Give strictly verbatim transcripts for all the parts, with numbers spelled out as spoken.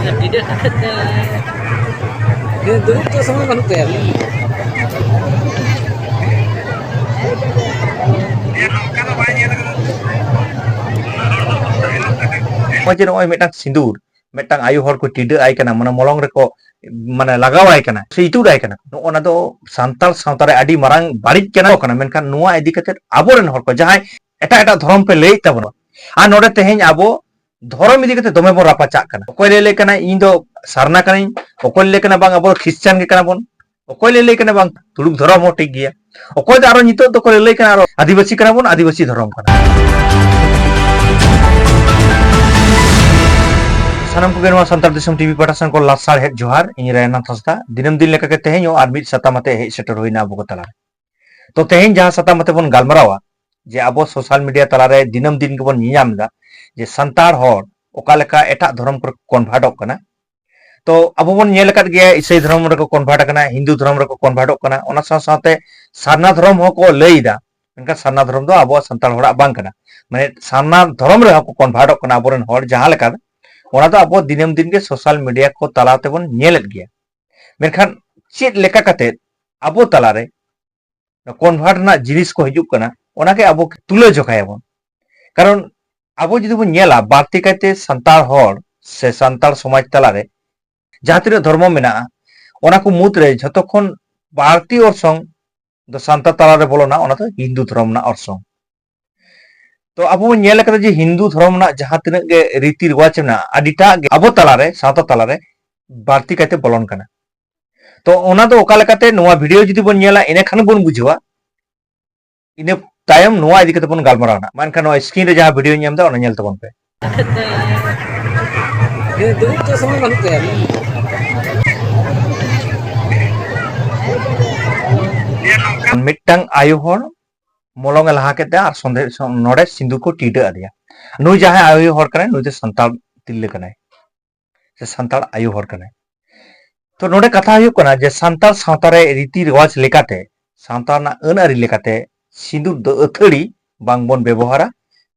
ᱴᱤᱰᱟᱹᱜ ᱠᱟᱛᱮ ᱫᱩᱲᱩᱵ ᱛᱮ ᱥᱚᱢᱚᱭ ᱵᱟᱹᱱᱩᱜ ᱛᱟᱭᱟ᱾ ᱱᱚᱜᱼᱚᱭ ᱡᱮ ᱱᱚᱜᱼᱚᱭ ᱢᱤᱫᱴᱟᱝ ᱥᱤᱸᱫᱩᱨ, ᱢᱤᱫᱴᱟᱝ ᱟᱭᱳ ᱦᱚᱲ ᱠᱚ ᱴᱤᱰᱟᱹᱜ ᱟᱭ ᱠᱟᱱᱟ, ᱢᱟᱱᱮ ᱢᱚᱞᱚᱝ ᱨᱮᱠᱚ, ᱢᱟᱱᱮ ᱞᱟᱜᱟᱣ ᱟᱭ ᱠᱟᱱᱟ, ᱥᱮ ᱤᱛᱩᱫ ᱟᱭ ᱠᱟᱱᱟ, ᱱᱚᱜᱼᱚ ᱱᱟ ᱫᱚ ᱥᱟᱱᱛᱟᱲ ᱥᱟᱶᱛᱟ ᱨᱮ ᱟᱹᱰᱤ ᱢᱟᱨᱟᱝ ᱵᱟᱹᱲᱤᱡ ᱠᱟᱱᱟ, ᱠᱟᱱᱟ᱾ ᱢᱮᱱᱠᱷᱟᱱ ᱱᱚᱣᱟ ᱤᱫᱤ ᱠᱟᱛᱮ ᱟᱵᱚᱨᱮᱱ ᱦᱚᱲ ᱠᱚ ᱡᱟᱦᱟᱸᱭ ᱮᱴᱟᱜ ᱮᱴᱟᱜ ᱫᱷᱚᱨᱚᱢ ᱯᱮ ᱞᱟᱹᱭᱮᱫ ᱛᱟᱵᱚᱱᱟ, ᱟᱨ ᱱᱚᱰᱮ ᱛᱮᱦᱮᱧ ᱟᱵᱚ ᱫᱷᱚᱨᱚᱢ ᱤᱫᱤ ᱠᱟᱛᱮ ᱫᱚᱢᱮ ᱵᱚᱱ ᱨᱟᱯᱟᱪᱟᱜ ᱠᱟᱱᱟ᱾ ᱚᱠᱚᱭ ᱞᱟᱹᱭ ᱞᱟᱹᱭ ᱠᱟᱱᱟ ᱤᱧ ᱫᱚ ᱥᱟᱨᱱᱟ ᱠᱟᱹᱱᱟᱹᱧ, ᱚᱠᱚᱭ ᱞᱟᱹᱭ ᱠᱟᱱᱟ ᱵᱟᱝ ᱟᱵᱚ ᱫᱚ ᱠᱷᱨᱤᱥᱪᱟᱱ ᱜᱮ ᱠᱟᱱᱟ ᱵᱚᱱ, ᱚᱠᱚᱭ ᱞᱟᱹᱭ ᱞᱟᱹᱭ ᱠᱟᱱᱟ ᱵᱟᱝ ᱛᱩᱲᱩᱠ ᱫᱷᱚᱨᱚᱢ ᱦᱚᱸ ᱴᱷᱤᱠ ᱜᱮᱭᱟ, ᱚᱠᱚᱭ ᱫᱚ ᱟᱨᱚ ᱱᱤᱛᱚᱜ ᱫᱚᱠᱚ ᱞᱟᱹᱭ ᱞᱟᱹᱭ ᱠᱟᱱᱟ ᱟᱨᱚ ᱟᱹᱫᱤᱵᱟᱹᱥᱤ ᱠᱟᱱᱟ ᱵᱚᱱ, ᱟᱹᱫᱤᱵᱟᱹᱥᱤ ᱫᱷᱚᱨᱚᱢ ᱠᱟᱱᱟ᱾ ᱥᱟᱱᱟᱢ ᱠᱚᱜᱮ ᱱᱚᱣᱟ ᱥᱟᱱᱛᱟᱲ ᱫᱤᱥᱚᱢ ᱴᱤᱵᱷᱤ ᱯᱟᱦᱴᱟ ᱥᱮᱱ ᱠᱚ ᱞᱟᱥᱟᱲᱦᱮᱫ ᱡᱚᱦᱟᱨ᱾ ᱤᱧ ᱨᱟᱭᱱᱟᱛᱷ ᱦᱟᱸᱥᱫᱟ᱾ ᱫᱤᱱᱟᱹᱢ ᱫᱤᱱ ᱞᱮᱠᱟᱜᱮ ᱛᱮᱦᱮᱧ ᱦᱚᱸ ᱟᱨ ᱢᱤᱫ ᱥᱟᱛᱟᱢ ᱟᱛᱮ ᱦᱮᱡ ᱥᱮᱴᱮᱨ ᱦᱩᱭᱱᱟ ᱟᱵᱚ ᱠᱚ ᱛᱟᱞᱟᱨᱮ᱾ ᱛᱚ ᱛᱮᱦᱮᱧ ᱡᱟᱦᱟᱸ ᱥᱟᱛᱟᱢ ᱟᱛᱮ ᱵᱚᱱ ᱜᱟᱞᱢᱟᱨᱟᱣᱟ, ᱡᱮ ᱟᱵᱚ ᱥᱳᱥᱟᱞ ᱢᱤᱰᱤᱭᱟ ᱛᱟᱞᱟᱨᱮ ᱫᱤᱱᱟᱹᱢ ᱫᱤᱱ ᱜᱮᱵᱚᱱ ᱧᱮᱧᱟᱢ ᱮᱫᱟ ᱡᱮ ᱥᱟᱱᱛᱟᱲ ᱦᱚᱲ ᱚᱠᱟ ᱞᱮᱠᱟ ᱮᱴᱟᱜ ᱫᱷᱚᱨᱚᱢ ᱠᱚᱨᱮ ᱠᱚ ᱠᱚᱱᱵᱷᱟᱨᱴᱚᱜ ᱠᱟᱱᱟ᱾ ᱛᱚ ᱟᱵᱚ ᱵᱚᱱ ᱧᱮᱞ ᱟᱠᱟᱫ ᱜᱮᱭᱟ, ᱤᱥᱟᱹᱭ ᱫᱷᱚᱨᱚᱢ ᱨᱮᱠᱚ ᱠᱚᱱᱵᱷᱟᱨᱴ ᱟᱠᱟᱱᱟ, ᱦᱤᱱᱫᱩ ᱫᱷᱚᱨᱚᱢ ᱨᱮᱠᱚ ᱠᱚᱱᱵᱷᱟᱨᱴᱚᱜ ᱠᱟᱱᱟ, ᱚᱱᱟ ᱥᱟᱶ ᱥᱟᱶᱛᱮ ᱥᱟᱨᱱᱟ ᱫᱷᱚᱨᱚᱢ ᱦᱚᱸᱠᱚ ᱞᱟᱹᱭ ᱮᱫᱟ, ᱢᱮᱱᱠᱷᱟᱱ ᱥᱟᱨᱱᱟ ᱫᱷᱚᱨᱚᱢ ᱫᱚ ᱟᱵᱚᱣᱟᱜ ᱥᱟᱱᱛᱟᱲ ᱦᱚᱲᱟᱜ ᱵᱟᱝ ᱠᱟᱱᱟ᱾ ᱢᱟᱱᱮ ᱥᱟᱨᱱᱟ ᱫᱷᱚᱨᱚᱢ ᱨᱮᱦᱚᱸ ᱠᱚ ᱠᱚᱱᱵᱷᱟᱨᱴᱚᱜ ᱠᱟᱱᱟ ᱟᱵᱚᱨᱮᱱ ᱦᱚᱲ ᱡᱟᱦᱟᱸ ᱞᱮᱠᱟ, ᱚᱱᱟ ᱫᱚ ᱟᱵᱚ ᱫᱤᱱᱟᱹᱢ ᱫᱤᱱ ᱜᱮ ᱥᱳᱥᱟᱞ ᱢᱤᱰᱤᱭᱟ ᱠᱚ ᱛᱟᱞᱟ ᱛᱮᱵᱚᱱ ᱧᱮᱞᱮᱫ ᱜᱮᱭᱟ᱾ ᱢᱮᱱᱠᱷᱟᱱ ᱪᱮᱫ ᱞᱮᱠᱟ ᱠᱟᱛᱮ ᱟᱵᱚ ᱛᱟᱞᱟᱨᱮ ᱠᱚᱱᱵᱷᱟᱨᱴ ᱨᱮᱱᱟᱜ ᱡᱤᱱᱤᱥ ᱠᱚ ᱦᱤᱡᱩᱜ ᱠᱟᱱᱟ, ᱚᱱᱟᱜᱮ ᱟᱵᱚ ᱛᱩᱞᱟᱹ ᱡᱚᱠᱷᱟᱭᱟᱵᱚᱱ᱾ ᱠᱟᱨᱚᱱ ᱟᱵᱚ ᱡᱩᱫᱤ ᱵᱚᱱ ᱧᱮᱞᱟ, ᱵᱟᱹᱲᱛᱤ ᱠᱟᱭᱛᱮ ᱥᱟᱱᱛᱟᱲ ᱦᱚᱲ ᱥᱮ ᱥᱟᱱᱛᱟᱲ ᱥᱚᱢᱟᱡᱽ ᱛᱟᱞᱟᱨᱮ ᱡᱟᱦᱟᱸ ᱛᱤᱱᱟᱹᱜ ᱫᱷᱚᱨᱢᱚ ᱢᱮᱱᱟᱜᱼᱟ, ᱚᱱᱟ ᱠᱚ ᱢᱩᱫᱽᱨᱮ ᱡᱷᱚᱛᱚ ᱠᱷᱚᱱ ᱵᱟᱹᱲᱛᱤ ᱚᱨᱥᱚᱝ ᱫᱚ ᱥᱟᱱᱛᱟᱲ ᱛᱟᱞᱟᱨᱮ ᱵᱚᱞᱚᱱᱟ, ᱚᱱᱟ ᱫᱚ ᱦᱤᱱᱫᱩ ᱫᱷᱚᱨᱚᱢ ᱨᱮᱱᱟᱜ ᱚᱨᱥᱚᱝ᱾ ᱛᱚ ᱟᱵᱚ ᱵᱚᱱ ᱧᱮᱞ ᱟᱠᱟᱫᱟ ᱡᱮ ᱦᱤᱱᱫᱩ ᱫᱷᱚᱨᱚᱢ ᱨᱮᱱᱟᱜ ᱡᱟᱦᱟᱸ ᱛᱤᱱᱟᱹᱜ ᱜᱮ ᱨᱤᱛᱤ ᱨᱮᱣᱟᱡᱽ ᱢᱮᱱᱟᱜᱼᱟ, ᱟᱹᱰᱤᱴᱟᱜ ᱜᱮ ᱟᱵᱚ ᱛᱟᱞᱟᱨᱮ, ᱥᱟᱶᱛᱟ ᱛᱟᱞᱟᱨᱮ ᱵᱟᱹᱲᱛᱤ ᱠᱟᱭᱛᱮ ᱵᱚᱞᱚᱱ ᱠᱟᱱᱟ᱾ ᱛᱚ ᱚᱱᱟ ᱫᱚ ᱚᱠᱟ ᱞᱮᱠᱟᱛᱮ, ᱱᱚᱣᱟ ᱵᱷᱤᱰᱤᱭᱳ ᱡᱩᱫᱤ ᱵᱚᱱ ᱧᱮᱞᱟ, ᱤᱱᱟᱹ ᱠᱷᱟᱱ ᱵᱚᱱ ᱵᱩᱡᱷᱟᱹᱣᱟ᱾ ᱤᱱᱟᱹ ᱛᱟᱭᱚᱢ ᱱᱚᱣᱟ ᱤᱫᱤ ᱠᱟᱛᱮ ᱵᱚᱱ ᱜᱟᱞᱢᱟᱨᱟᱣᱟ ᱱᱟᱜ᱾ ᱢᱟ ᱮᱱᱠᱷᱟᱱ ᱱᱚᱣᱟ ᱥᱠᱨᱤᱱ ᱨᱮ ᱡᱟᱦᱟᱸ ᱵᱷᱤᱰᱤᱭᱳᱧ ᱮᱢ ᱮᱫᱟ, ᱚᱱᱟ ᱧᱮᱞ ᱛᱟᱵᱚᱱ ᱯᱮ᱾ ᱫᱩᱲᱩᱵ ᱛᱮ ᱥᱚᱢᱚᱭ ᱵᱟᱹᱱᱩᱜ ᱛᱟᱭᱟ᱾ ᱢᱤᱫᱴᱟᱝ ᱟᱭᱳ ᱦᱚᱲ ᱢᱚᱞᱚᱝ ᱮ ᱞᱟᱦᱟ ᱠᱮᱫᱟ ᱟᱨ ᱥᱚᱸᱫᱮ-, ᱱᱚᱰᱮ ᱥᱤᱸᱫᱩᱨ ᱠᱚ ᱴᱤᱰᱟᱹ ᱟᱫᱮᱭᱟ᱾ ᱱᱩᱭ ᱡᱟᱦᱟᱸᱭ ᱟᱭᱳ ᱦᱚᱲ ᱠᱟᱱᱟᱭ, ᱱᱩᱭ ᱫᱚ ᱥᱟᱱᱛᱟᱲ ᱛᱤᱨᱞᱟᱹ ᱠᱟᱱᱟᱭ, ᱥᱮ ᱥᱟᱱᱛᱟᱲ ᱟᱭᱳ ᱦᱚᱲ ᱠᱟᱱᱟᱭ᱾ ᱛᱚ ᱱᱚᱰᱮ ᱠᱟᱛᱷᱟ ᱦᱩᱭᱩᱜ ᱠᱟᱱᱟ ᱡᱮ ᱥᱟᱱᱛᱟᱲ ᱥᱟᱶᱛᱟ ᱨᱮ ᱨᱤᱛᱤ ᱨᱮᱣᱟᱡᱽ ᱞᱮᱠᱟᱛᱮ, ᱥᱟᱶᱛᱟ ᱨᱮᱱᱟᱜ ᱟᱹᱱ ᱟᱹᱨᱤ ᱞᱮᱠᱟᱛᱮ ᱥᱤᱸᱫᱩᱨ ᱫᱚ ᱟᱹᱛᱷᱟᱹᱲᱤ ᱵᱟᱝᱵᱚᱱ ᱵᱮᱵᱚᱦᱟᱨᱟ,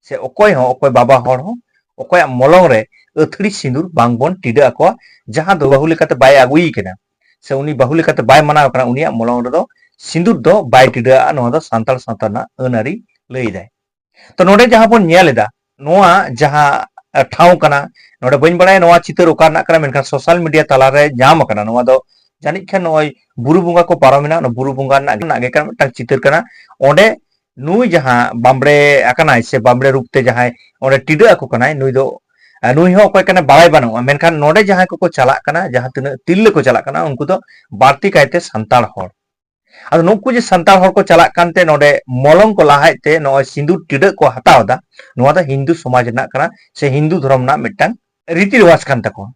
ᱥᱮ ᱚᱠᱚᱭ ᱦᱚᱸ, ᱚᱠᱚᱭ ᱵᱟᱵᱟ ᱦᱚᱲ ᱦᱚᱸ ᱚᱠᱚᱭᱟᱜ ᱢᱚᱞᱚᱝ ᱨᱮ ᱟᱹᱛᱷᱟᱹᱲᱤ ᱥᱤᱸᱫᱩᱨ ᱵᱟᱝᱵᱚᱱ ᱴᱤᱰᱟᱹ ᱟᱠᱚᱣᱟ, ᱡᱟᱦᱟᱸ ᱫᱚ ᱵᱟᱹᱦᱩ ᱞᱮᱠᱟᱛᱮ ᱵᱟᱭ ᱟᱹᱜᱩᱭᱮ ᱠᱟᱱᱟ ᱥᱮ ᱩᱱᱤ ᱵᱟᱹᱦᱩ ᱞᱮᱠᱟᱛᱮ ᱵᱟᱭ ᱢᱟᱱᱟᱣ ᱠᱟᱱᱟ, ᱩᱱᱤᱭᱟᱜ ᱢᱚᱞᱚᱝ ᱨᱮᱫᱚ ᱥᱤᱸᱫᱩᱨ ᱫᱚ ᱵᱟᱭ ᱴᱤᱰᱟᱹᱜᱼᱟ᱾ ᱱᱚᱣᱟ ᱫᱚ ᱥᱟᱱᱛᱟᱲ ᱥᱟᱶᱛᱟ ᱨᱮᱱᱟᱜ ᱟᱹᱱ ᱟᱹᱨᱤ ᱞᱟᱹᱭ ᱮᱫᱟᱭ᱾ ᱛᱚ ᱱᱚᱰᱮ ᱡᱟᱦᱟᱸ ᱵᱚᱱ ᱧᱮᱞ ᱮᱫᱟ, ᱱᱚᱣᱟ ᱡᱟᱦᱟᱸ ᱴᱷᱟᱶ ᱠᱟᱱᱟ, ᱱᱚᱰᱮ ᱵᱟᱹᱧ ᱵᱟᱲᱟᱭᱟ ᱱᱚᱣᱟ ᱪᱤᱛᱟᱹᱨ ᱚᱠᱟ ᱨᱮᱱᱟᱜ ᱠᱟᱱᱟ, ᱢᱮᱱᱠᱷᱟᱱ ᱥᱳᱥᱟᱞ ᱢᱤᱰᱤᱭᱟ ᱛᱟᱞᱟᱨᱮ ᱧᱟᱢ ᱟᱠᱟᱱᱟ᱾ ᱱᱚᱣᱟ ᱫᱚ ᱡᱟᱹᱱᱤᱡ ᱠᱷᱟᱱ ᱱᱚᱜᱼᱚᱭ ᱵᱩᱨᱩ ᱵᱚᱸᱜᱟ ᱠᱚ ᱯᱟᱨᱚᱢᱮᱱᱟ, ᱚᱱᱟ ᱵᱩᱨᱩ ᱵᱚᱸᱜᱟ ᱨᱮᱱᱟᱜ ᱜᱮ ᱠᱟᱱᱟ, ᱢᱤᱫᱴᱟᱝ ᱪᱤᱛᱟᱹᱨ ᱠᱟᱱᱟ᱾ ᱚᱸᱰᱮ ᱱᱩᱭ ᱡᱟᱦᱟᱸ ᱵᱟᱢᱵᱲᱮ ᱟᱠᱟᱱᱟᱭ ᱥᱮ ᱵᱟᱢᱵᱲᱮ ᱨᱩᱯ ᱛᱮ ᱡᱟᱦᱟᱸᱭ ᱚᱸᱰᱮ ᱴᱤᱰᱟᱹ ᱟᱠᱚ ᱠᱟᱱᱟᱭ, ᱱᱩᱭ ᱫᱚ ᱟᱨ ᱱᱩᱭ ᱦᱚᱸ ᱚᱠᱚᱭ ᱠᱟᱱᱟ ᱵᱟᱲᱟᱭ ᱵᱟᱹᱱᱩᱜᱼᱟ, ᱢᱮᱱᱠᱷᱟᱱ ᱱᱚᱰᱮ ᱡᱟᱦᱟᱸᱭ ᱠᱚᱠᱚ ᱪᱟᱞᱟᱜ ᱠᱟᱱᱟ, ᱡᱟᱦᱟᱸ ᱛᱤᱱᱟᱹᱜ ᱛᱤᱨᱞᱟᱹ ᱠᱚ ᱪᱟᱞᱟᱜ ᱠᱟᱱᱟ, ᱩᱱᱠᱩ ᱫᱚ ᱵᱟᱹᱲᱛᱤ ᱠᱟᱭᱛᱮ ᱥᱟᱱᱛᱟᱲ ᱦᱚᱲ᱾ ᱟᱫᱚ ᱱᱩᱠᱩ ᱡᱮ ᱥᱟᱱᱛᱟᱲ ᱦᱚᱲ ᱠᱚ ᱪᱟᱞᱟᱜ ᱠᱟᱱᱛᱮ ᱱᱚᱰᱮ ᱢᱚᱞᱚᱝ ᱠᱚ ᱞᱟᱦᱟᱭᱮᱫ ᱛᱮ ᱱᱚᱜᱼᱚᱭ ᱥᱤᱸᱫᱩᱨ ᱴᱤᱰᱟᱹᱜ ᱠᱚ ᱦᱟᱛᱟᱣ ᱮᱫᱟ, ᱱᱚᱣᱟ ᱫᱚ ᱦᱤᱱᱫᱩ ᱥᱚᱢᱟᱡᱽ ᱨᱮᱱᱟᱜ ᱠᱟᱱᱟ ᱥᱮ ᱦᱤᱱᱫᱩ ᱫᱷᱚᱨᱚᱢ ᱨᱮᱱᱟᱜ ᱢᱤᱫᱴᱟᱝ ᱨᱤᱛᱤ ᱨᱮᱣᱟᱡᱽ ᱠᱟᱱ ᱛᱟᱠᱚᱣᱟ᱾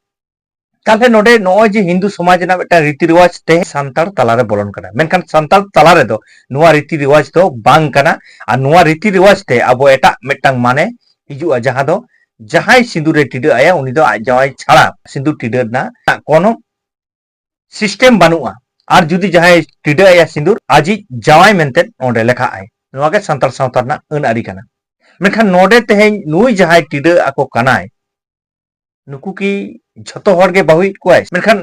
ᱛᱟᱦᱞᱮ ᱱᱚᱰᱮ ᱱᱚᱜᱼᱚᱭ ᱡᱮ ᱦᱤᱱᱫᱩ ᱥᱚᱢᱟᱡᱽ ᱨᱮᱱᱟᱜ ᱢᱤᱫᱴᱟᱝ ᱨᱤᱛᱤ ᱨᱮᱣᱟᱡᱽ ᱛᱮ ᱥᱟᱱᱛᱟᱲ ᱛᱟᱞᱟᱨᱮ ᱵᱚᱞᱚᱱ ᱠᱟᱱᱟ, ᱢᱮᱱᱠᱷᱟᱱ ᱥᱟᱱᱛᱟᱲ ᱛᱟᱞᱟ ᱨᱮᱫᱚ ᱱᱚᱣᱟ ᱨᱤᱛᱤ ᱨᱮᱣᱟᱡᱽ ᱫᱚ ᱵᱟᱝ ᱠᱟᱱᱟ᱾ ᱟᱨ ᱱᱚᱣᱟ ᱨᱤᱛᱤ ᱨᱮᱣᱟᱡᱽ ᱛᱮ ᱟᱵᱚ ᱮᱴᱟᱜ ᱢᱤᱫᱴᱟᱝ ᱢᱟᱱᱮ ᱦᱤᱡᱩᱜᱼᱟ, ᱡᱟᱦᱟᱸ ᱫᱚ ᱡᱟᱦᱟᱸᱭ ᱥᱤᱸᱫᱩᱨ ᱨᱮ ᱴᱤᱰᱟᱹᱜ ᱟᱭᱟ, ᱩᱱᱤ ᱫᱚ ᱟᱡ ᱡᱟᱶᱟᱭ ᱪᱷᱟᱲᱟ ᱥᱤᱸᱫᱩᱨ ᱴᱤᱰᱟᱹᱜ ᱨᱮᱱᱟᱜ ᱠᱳᱱᱳ ᱥᱤᱥᱴᱮᱢ ᱵᱟᱹᱱᱩᱜᱼᱟ᱾ ᱟᱨ ᱡᱩᱫᱤ ᱡᱟᱦᱟᱸᱭ ᱴᱤᱰᱟᱹᱜ ᱟᱭᱟ ᱥᱤᱸᱫᱩᱨ, ᱟᱡᱤᱡ ᱡᱟᱶᱟᱭ ᱢᱮᱱᱛᱮ ᱚᱸᱰᱮ ᱞᱮᱠᱷᱟᱜ ᱟᱭ᱾ ᱱᱚᱣᱟ ᱜᱮ ᱥᱟᱱᱛᱟᱲ ᱥᱟᱶᱛᱟ ᱨᱮᱱᱟᱜ ᱟᱹᱱ ᱟᱹᱨᱤ ᱠᱟᱱᱟ᱾ ᱢᱮᱱᱠᱷᱟᱱ ᱱᱚᱰᱮ ᱛᱮᱦᱮᱧ ᱱᱩᱭ ᱡᱟᱦᱟᱸᱭ ᱴᱤᱰᱟᱹᱜ ᱟᱠᱚ ᱠᱟᱱᱟᱭ, ᱱᱩᱠᱩ ᱠᱤ ᱡᱷᱚᱛᱚ ᱦᱚᱲ ᱜᱮ ᱵᱟᱹᱦᱩᱭᱮᱫ ᱠᱚᱣᱟᱭ? ᱢᱮᱱᱠᱷᱟᱱ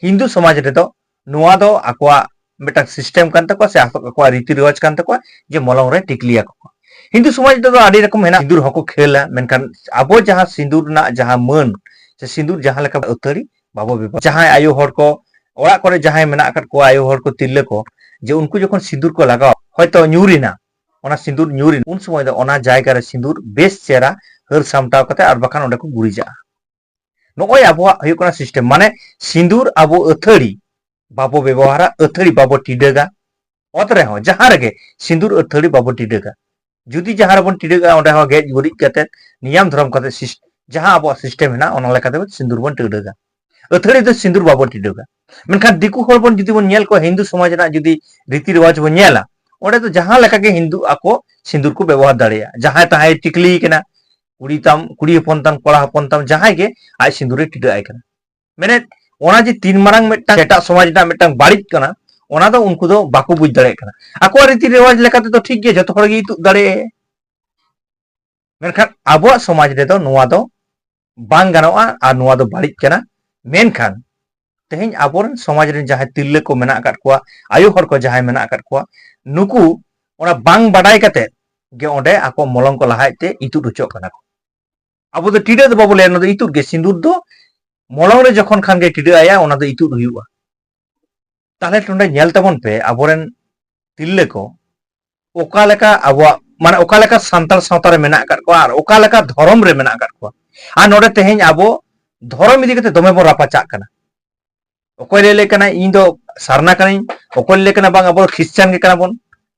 ᱦᱤᱱᱫᱩ ᱥᱚᱢᱟᱡᱽ ᱨᱮᱫᱚ ᱱᱚᱣᱟ ᱫᱚ ᱟᱠᱚᱣᱟᱜ ᱢᱤᱫᱴᱟᱝ ᱥᱤᱥᱴᱮᱢ ᱠᱟᱱ ᱛᱟᱠᱚᱣᱟ ᱥᱮ ᱟᱠᱚ-, ᱟᱠᱚᱣᱟᱜ ᱨᱤᱛᱤ ᱨᱮᱣᱟᱡᱽ ᱠᱟᱱ ᱛᱟᱠᱚᱣᱟ ᱡᱮ ᱢᱚᱞᱚᱝ ᱨᱮ ᱴᱤᱠᱞᱤ ᱟᱠᱚ ᱠᱚᱣᱟ᱾ ᱦᱤᱱᱫᱩ ᱥᱚᱢᱟᱡᱽ ᱨᱮᱫᱚ ᱟᱹᱰᱤ ᱨᱚᱠᱚᱢ ᱦᱮᱱᱟᱜ, ᱥᱤᱸᱫᱩᱨ ᱦᱚᱸᱠᱚ ᱠᱷᱮᱞᱟ, ᱢᱮᱱᱠᱷᱟᱱ ᱟᱵᱚ ᱡᱟᱦᱟᱸ ᱥᱤᱸᱫᱩᱨ ᱨᱮᱱᱟᱜ ᱡᱟᱦᱟᱸ ᱢᱟᱹᱱ ᱥᱮ ᱥᱤᱸᱫᱩᱨ ᱡᱟᱦᱟᱸ ᱞᱮᱠᱟ ᱟᱹᱛᱷᱟᱹᱲᱤ ᱵᱟᱵᱚ ᱵᱮᱵᱚᱦᱟᱨ, ᱡᱟᱦᱟᱸᱭ ᱟᱭᱳ ᱦᱚᱲ ᱠᱚ ᱚᱲᱟᱜ ᱠᱚᱨᱮ ᱡᱟᱦᱟᱸᱭ ᱢᱮᱱᱟᱜ ᱟᱠᱟᱫ ᱠᱚᱣᱟ, ᱟᱭᱳ ᱦᱚᱲ ᱠᱚ, ᱛᱤᱨᱞᱟᱹ ᱠᱚ, ᱡᱮ ᱩᱱᱠᱩ ᱡᱚᱠᱷᱚᱱ ᱥᱤᱸᱫᱩᱨ ᱠᱚ ᱞᱟᱜᱟᱣᱟ, ᱦᱚᱭᱛᱚ ᱧᱩᱨ ᱮᱱᱟ, ᱚᱱᱟ ᱥᱤᱸᱫᱩᱨ ᱧᱩᱨ ᱮᱱᱟ, ᱩᱱ ᱥᱚᱢᱚᱭ ᱫᱚ ᱚᱱᱟ ᱡᱟᱭᱜᱟ ᱨᱮ ᱥᱤᱸᱫᱩᱨ ᱵᱮᱥ ᱪᱮᱦᱨᱟ ᱦᱟᱹᱨ ᱥᱟᱢᱴᱟᱣ ᱠᱟᱛᱮ ᱟᱨ ᱵᱟᱠᱷᱟᱱ ᱚᱸᱰᱮ ᱠᱚ ᱜᱩᱨᱤᱡᱟᱜᱼᱟ᱾ ᱱᱚᱜᱼᱚᱭ ᱟᱵᱚᱣᱟᱜ ᱦᱩᱭᱩᱜ ᱠᱟᱱᱟ ᱥᱤᱥᱴᱮᱢ, ᱢᱟᱱᱮ ᱥᱤᱸᱫᱩᱨ ᱟᱵᱚ ᱟᱹᱛᱷᱟᱹᱲᱤ ᱵᱟᱵᱚ ᱵᱮᱵᱚᱦᱟᱨᱟ, ᱟᱹᱛᱷᱟᱹᱲᱤ ᱵᱟᱵᱚ ᱴᱤᱰᱟᱹᱜᱟ᱾ ᱚᱛ ᱨᱮᱦᱚᱸ ᱡᱟᱦᱟᱸ ᱨᱮᱜᱮ ᱥᱤᱸᱫᱩᱨ ᱟᱹᱛᱷᱟᱹᱲᱤ ᱵᱟᱵᱚ ᱴᱤᱰᱟᱹᱜᱟ᱾ ᱡᱩᱫᱤ ᱡᱟᱦᱟᱸ ᱨᱮᱵᱚᱱ ᱴᱤᱰᱟᱹᱜᱟ, ᱚᱸᱰᱮ ᱦᱚᱸ ᱜᱮᱡ ᱜᱩᱨᱤᱡ ᱠᱟᱛᱮ, ᱱᱤᱭᱟᱢ ᱫᱷᱚᱨᱚᱢ ᱠᱟᱛᱮ, ᱥᱤᱥ-, ᱡᱟᱦᱟᱸ ᱟᱵᱚᱣᱟᱜ ᱥᱤᱥᱴᱮᱢ ᱦᱮᱱᱟᱜ, ᱚᱱᱟ ᱞᱮᱠᱟᱛᱮ ᱥᱤᱸᱫᱩᱨ ᱵᱚᱱ ᱴᱤᱰᱟᱹᱜᱟ᱾ ᱟᱹᱛᱷᱟᱹᱲᱤ ᱫᱚ ᱥᱤᱸᱫᱩᱨ ᱵᱟᱵᱚᱱ ᱴᱤᱰᱟᱹᱜᱟ᱾ ᱢᱮᱱᱠᱷᱟᱱ ᱫᱤᱠᱩ ᱦᱚᱲ ᱵᱚᱱ ᱡᱩᱫᱤ ᱵᱚᱱ ᱧᱮᱞ ᱠᱚᱣᱟ, ᱦᱤᱱᱫᱩ ᱥᱚᱢᱟᱡᱽ ᱨᱮᱱᱟᱜ ᱡᱩᱫᱤ ᱨᱤᱛᱤ ᱨᱮᱣᱟᱡᱽ ᱵᱚᱱ ᱧᱮᱞᱟ, ᱚᱸᱰᱮ ᱫᱚ ᱡᱟᱦᱟᱸ ᱞᱮᱠᱟ ᱜᱮ ᱦᱤᱱᱫᱩ ᱟᱠᱚ ᱥᱤᱸᱫᱩᱨ ᱠᱚ ᱵᱮᱵᱚᱦᱟᱨ ᱫᱟᱲᱮᱭᱟᱜᱼᱟ᱾ ᱡᱟᱦᱟᱸᱭ ᱛᱟᱦᱟᱸᱭ ᱴᱤᱠᱞᱤ ᱠᱟᱱᱟ, ᱠᱩᱲᱤ ᱛᱟᱢ, ᱠᱩᱲᱤ ᱦᱚᱯᱚᱱ ᱛᱟᱢ, ᱠᱚᱲᱟ ᱦᱚᱯᱚᱱ ᱛᱟᱢ, ᱡᱟᱦᱟᱸᱭ ᱜᱮ ᱟᱡ ᱥᱤᱸᱫᱩᱨᱮ ᱴᱤᱰᱟᱹᱜ ᱟᱭ ᱠᱟᱱᱟ᱾ ᱢᱮᱱᱮᱫ, ᱚᱱᱟ ᱡᱮ ᱛᱤᱱ ᱢᱟᱨᱟᱝ ᱢᱤᱫᱴᱟᱝ ᱮᱴᱟᱜ ᱥᱚᱢᱟᱡᱽ ᱨᱮᱱᱟᱜ ᱢᱤᱫᱴᱟᱝ ᱵᱟᱹᱲᱤᱡ ᱠᱟᱱᱟ, ᱚᱱᱟ ᱫᱚ ᱩᱱᱠᱩ ᱫᱚ ᱵᱟᱠᱚ ᱵᱩᱡᱽ ᱫᱟᱲᱮᱭᱟᱜ ᱠᱟᱱᱟ᱾ ᱟᱠᱚᱣᱟᱜ ᱨᱤᱛᱤ ᱨᱮᱣᱟᱡᱽ ᱞᱮᱠᱟ ᱛᱮᱫᱚ ᱴᱷᱤᱠ ᱜᱮᱭᱟ, ᱡᱚᱛᱚ ᱦᱚᱲ ᱜᱮ ᱤᱛᱩᱫ ᱫᱟᱲᱮᱭᱟᱜᱼᱟ᱾ ᱢᱮᱱᱠᱷᱟᱱ ᱟᱵᱚᱣᱟᱜ ᱥᱚᱢᱟᱡᱽ ᱨᱮᱫᱚ ᱱᱚᱣᱟ ᱫᱚ ᱵᱟᱝ ᱜᱟᱱᱚᱜᱼᱟ ᱟᱨ ᱱᱚᱣᱟ ᱫᱚ ᱵᱟᱹᱲᱤᱡ ᱠᱟᱱᱟ᱾ ᱢᱮᱱᱠᱷᱟᱱ ᱛᱮᱦᱮᱧ ᱟᱵᱚᱨᱮᱱ ᱥᱚᱢᱟᱡᱽ ᱨᱮᱱ ᱡᱟᱦᱟᱸᱭ ᱛᱤᱨᱞᱟᱹ ᱠᱚ ᱢᱮᱱᱟᱜ ᱟᱠᱟᱫ ᱠᱚᱣᱟ, ᱟᱭᱳ ᱦᱚᱲ ᱠᱚ ᱡᱟᱦᱟᱸᱭ ᱢᱮᱱᱟᱜ ᱟᱠᱟᱫ ᱠᱚᱣᱟ, ᱱᱩᱠᱩ ᱚᱱᱟ ᱵᱟᱝ ᱵᱟᱰᱟᱭ ᱠᱟᱛᱮ ᱜᱮ ᱚᱸᱰᱮ ᱟᱠᱚ ᱢᱚᱞᱚᱝ ᱠᱚ ᱞᱟᱦᱟᱭᱮᱫ ᱛᱮ ᱤᱛᱩᱫ ᱦᱚᱪᱚᱜ ᱠᱟᱱᱟ ᱠᱚ᱾ ᱟᱵᱚ ᱫᱚ ᱴᱤᱰᱟᱹᱜ ᱫᱚ ᱵᱟᱵᱚ ᱞᱟᱹᱭᱟ, ᱚᱱᱟ ᱫᱚ ᱤᱛᱩᱫ ᱜᱮ, ᱥᱤᱸᱫᱩᱨ ᱫᱚ ᱢᱚᱞᱚᱝ ᱨᱮ ᱡᱚᱠᱷᱚᱱ ᱠᱷᱟᱱ ᱜᱮ ᱴᱤᱰᱟᱹᱜ ᱟᱭᱟ, ᱚᱱᱟ ᱫᱚ ᱤᱛᱩᱫ ᱦᱩᱭᱩᱜᱼᱟ᱾ ᱛᱟᱦᱞᱮ ᱱᱚᱰᱮ ᱧᱮᱞ ᱛᱟᱵᱚᱱ ᱯᱮ, ᱟᱵᱚᱨᱮᱱ ᱛᱤᱨᱞᱟᱹ ᱠᱚ ᱚᱠᱟ ᱞᱮᱠᱟ ᱟᱵᱚᱣᱟᱜ, ᱢᱟᱱᱮ, ᱚᱠᱟ ᱞᱮᱠᱟ ᱥᱟᱱᱛᱟᱲ ᱥᱟᱶᱛᱟ ᱨᱮ ᱢᱮᱱᱟᱜ ᱟᱠᱟᱫ ᱠᱚᱣᱟ ᱟᱨ ᱚᱠᱟ ᱞᱮᱠᱟ ᱫᱷᱚᱨᱚᱢ ᱨᱮ ᱢᱮᱱᱟᱜ ᱟᱠᱟᱫ ᱠᱚᱣᱟ᱾ ᱟᱨ ᱱᱚᱰᱮ ᱛᱮᱦᱮᱧ ᱟᱵᱚ ᱫᱷᱚᱨᱚᱢ ᱤᱫᱤ ᱠᱟᱛᱮ ᱫᱚᱢᱮ ᱵᱚᱱ ᱨᱟᱯᱟᱪᱟᱜ ᱠᱟᱱᱟ᱾ ᱚᱠᱚᱭ ᱞᱟᱹᱭ ᱞᱮ ᱠᱟᱱᱟ ᱤᱧ ᱫᱚ ᱥᱟᱨᱱᱟ ᱠᱟᱹᱱᱟᱹᱧ, ᱚᱠᱚᱭ ᱞᱟᱹᱭ ᱠᱟᱱᱟ ᱵᱟᱝ ᱟᱵᱚ ᱫᱚ ᱠᱷᱨᱤᱥᱪᱟᱱ ᱜᱮ ᱠᱟᱱᱟ ᱵᱚᱱ,